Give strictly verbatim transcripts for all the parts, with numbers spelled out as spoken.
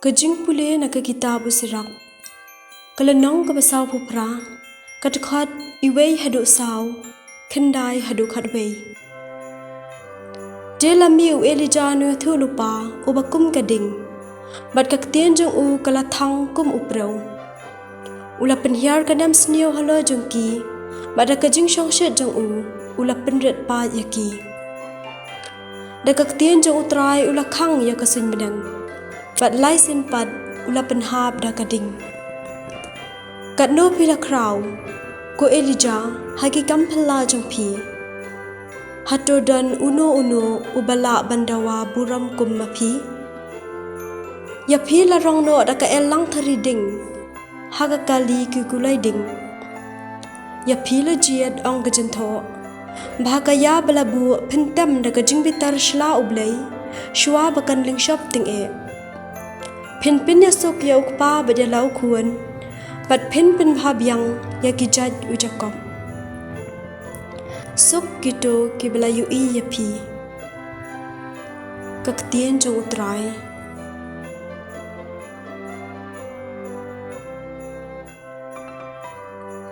Ka jingpule na ka kitab u Sirak, ka lynnong kaba saw phew phra, ka dkhot uwei haduh saw, khyndai haduh khatwei. Te la mih u Elijah u nongïathuhlypa uba kum ka ding, bad ka ktien jong u ka la thang kum u priew. U la pynhiar ka nemsniew halor jong ki, bad da ka jingshongshit jong u, u la pynrit paid ïa ki. Da ka ktien jong u Trai u la khang ïa ka suiñ bneng, bad lai sien pat u la pynhap da ka ding. Katno phi la khraw, ko Elijah, ha ki kam phylla jong phi? Hato don uno uno uba lah ban dawa burom kum ma phi? Ïa phi la rong noh da ka ellang thari ding, ha ka kali ki kulai ding. Ïa phi la jied, ong ka jingthoh, ba ha ka ïa ba la buh phin tem da ka jingbitar shla U Blei, shuwa ba kan lyngshop tyngeh. Phin pynïasuk ïa u kpa bad ïa la u khun, bad phin pynbha biang ïa ki jait u Jakob. Suk kito kiba la ïohi ïa phi. Ka ktien jong u Trai.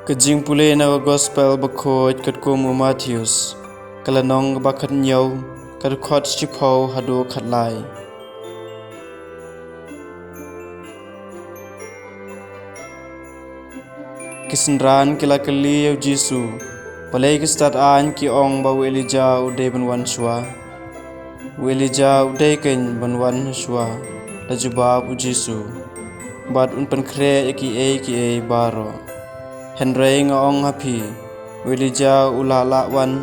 Ka jingpule na ka Gospel bakhuid katkum u Mathaios, ka lynnong kaba khathynñiew, ka dkhot shiphew haduh khatlai. Ki synran ki la kylli ïa u Jisu, balei ki stad aiñ ki ong ba u Elijah u dei ban wan shuwa? U Elijah u dei keiñ ban wan shuwa, la jubab u Jisu, bad un pynkhreh ïa kiei kiei baroh. Hynrei nga ong ha phi, u Elijah u la lah wan,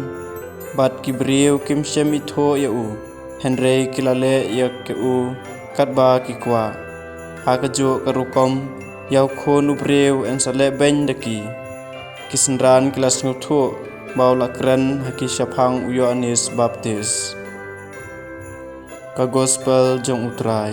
bad ki briew kim shym ithuh ïa u, hynrei ki la leh ïa u katba ki kwah. Ha kajuh ka rukom, ïa u Khun u briew yn sa leh beiñ da ki. Ki synran ki la sngewthuh ba u la kren ha ki shaphang u Ïoannis Baptis. Ka Gospel jong u Trai.